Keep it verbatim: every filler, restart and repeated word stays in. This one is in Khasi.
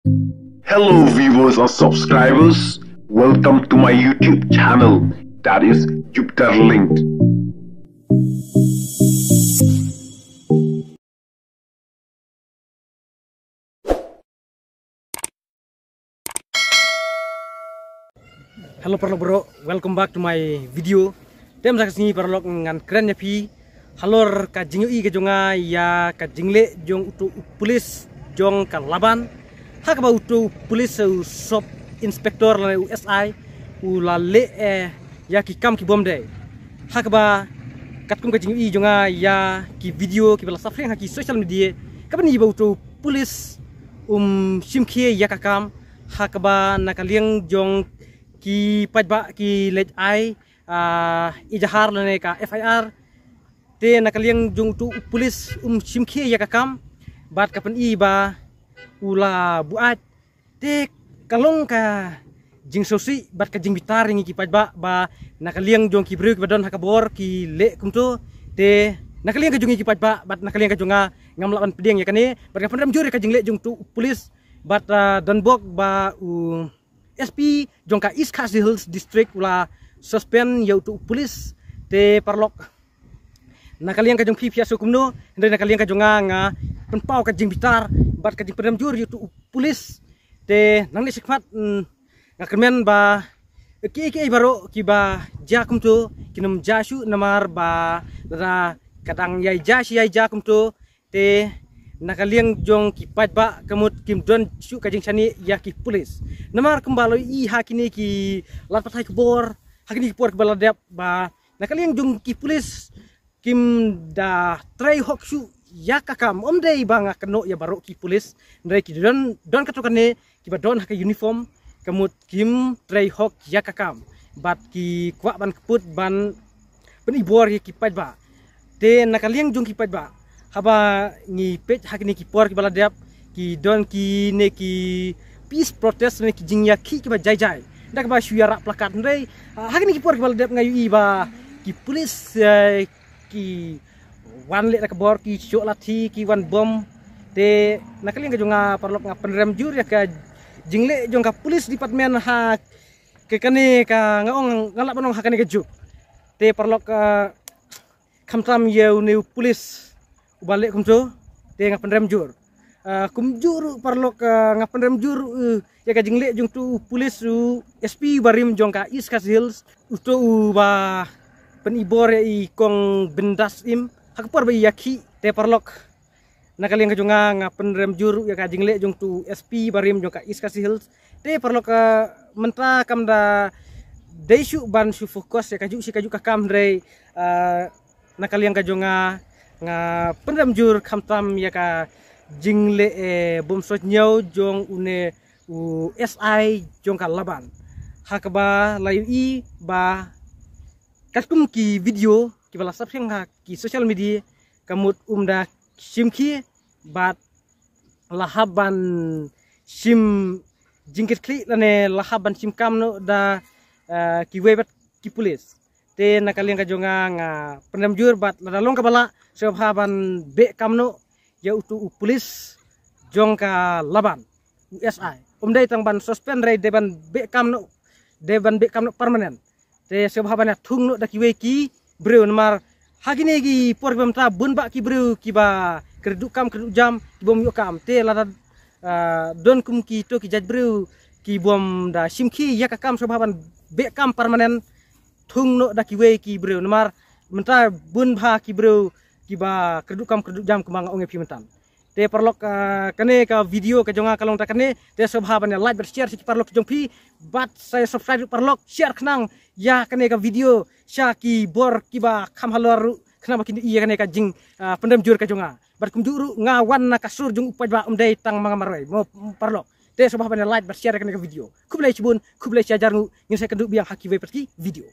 Hello, viewers and subscribers. Welcome to my YouTube channel, that is Jupiter Linked. Hello paralok baroh, welcome back to my video. Te mynta ka sngi paralok ngan kren ïa phi halor ka jingïohi ka jong nga ïa ka jingleh jong uto u pulis jong ka Laban, ha kaba uto u pulis, u sub inspector lane u S I, u la leh, eh, ïa ki kam ki bym dei. Ha kaba katkum ka jingïohi jong nga ïa ki video kiba la saphriang ha ki social media, ka pyni ba uto u pulis um shim khie ïa ka kam, ha kaba na ka liang jong ki paidbah ki leit ai, ah, ejahar lane ka F I R. Te na ka liang jong uto u pulis um shim khie ïa ka kam, bad ka pyni ba u la buaid. Te ka long ka jingsngewsih bad ka jingbitar ïa ngi ki paidbah ba na ka liang jong ki briew kiba don ha ka bor ki leh kumto. Te na ka liang ka jong ngi ki paidbah bad na ka liang ka jong nga, ngam lah ban pdiang ïa kane, bad nga pynrem jur ïa ka jingleh jong uto u pulis, bad, ah, don bok ba u S P jong ka East Khasi Hills District u la suspend ïa uto u pulis. Te paralok, na ka liang ka jong phi phi ïa sngewsih kumno, hynrei na ka liang ka jong nga nga pynpaw ka jingbitar bad ka jingpynrem jur ïa uto u pulis. Te nangne shakhmat, mm, nga kyrmen ba kiei kiei baroh kiba jia kumto kin ym jia shuh, namar ba lada ka dang ïai jia shi ïai jia kumto, te na ka liang jong ki paidbah ka mut kim don shuh ka jingshaniah ïa ki pulis. Namar kumba la ïohi ha kine ki lad pathai khubor, ha kine ki por kiba la dep, ba na ka liang jong ki pulis kim da trei hok shuh ïa ka kam. Ym dei ba nga kynnoh ïa baroh ki pulis, hynrei ki don, don katto katne kiba don ha ka uniform, ka mut kim trei hok ïa ka kam, bad ki kwah ban kput ban pynibor ïa ki paidbah. Te na ka liang jong ki paidbah, haba ngi peit ha kine ki por kiba la dep, ki don kine ki peace protest ne ki jingïakhih kiba jai jai, da kaba shu ïarap plakat, hynrei, ah, ha kine ki por kiba la dep nga ïohi ba ki pulis, eh, ki wan leh da ka bor, ki shoh lathi, ki wan bom. Te na ka liang ka jong nga paralok nga pynrem jur ïa ka jingleh jong ka police department ha ka, kane ka, nga ong, nga lah ban ong ha kane ka juk. Te paralok, ah, khamtam ïa une u pulis uba leh kumto, te nga pynrem jur. Ah, kumjuh ruh paralok, ah, nga pynrem jur, eh, ïa ka jingleh jong uto u pulis, u S P barim jong ka East Khasi Hills, uto uba pynibor ïa i Kong Bindas Im ha ka por ba i ïakhih. Te paralok, na ka liang ka jong nga nga pynrem jur ïa ka jingleh jong uto u S P barim jong ka East Khasi Hills. Te paralok, ah, mynta kam da dei shuh ban shu focus ïa kajuh shi kajuh ka kam, hynrei, ah, na ka liang ka jong nga nga pynrem jur khamtam ïa ka jingleh, eh, bym sngewthuh jong une u S I jong ka Laban, ha kaba la ïohi ba katkum ki video kiba la saphriang ha ki social media, ka mut um da shim khie bad la hap ban shim jingkitkhlieh lane la hap ban shim kam noh da, eh, kiwei pat ki pulis. Te na ka liang ka jong nga nga pynrem jur bad lada long kaba lah, sngewbha ban beh kam noh ïa uto u pulis jong ka Laban, u S I. Um dei tang ban suspend, hynrei dei ban beh kam noh, dei ban beh kam noh permanent. Te sngewbha ban ïa thung noh da kiwei ki briew, namar ha kine ki por kiba mynta bun bah ki briew kiba kyrduh kam kyrduh jam ki bym ïoh kam. Te lada, ah, don kum kito ki jait briew ki bym da shim khie ïa ka kam, sngewbha ban beh kam permanent, thung noh da kiwei ki briew, namar mynta bun bah ki briew kiba kyrduh kam kyrduh jam kumba nga ong ïa phi mynta. Te paralok, ah, kane ka video ka jong nga ka long tang katne. Te sngewbha ban ïa like bad share sha ki paralok ki jong phi, bad sa ïa subscribe paralok, share khnang ïa kane ka video sha ki bor kiba kham halor ruh, khnang ba kin ïohi ïa kane ka jing, ah, pynrem jur ka jong nga. Bad kumjuh ruh nga wan na ka sur jong u paidbah, um dei tang ma nga marwei mo paralok. Te sngewbha ban ïa like bad share ïa kane ka video. Khublei shibun, khublei shihajar nguh, ngin sa ïakynduh biang ha kiwei pat ki video.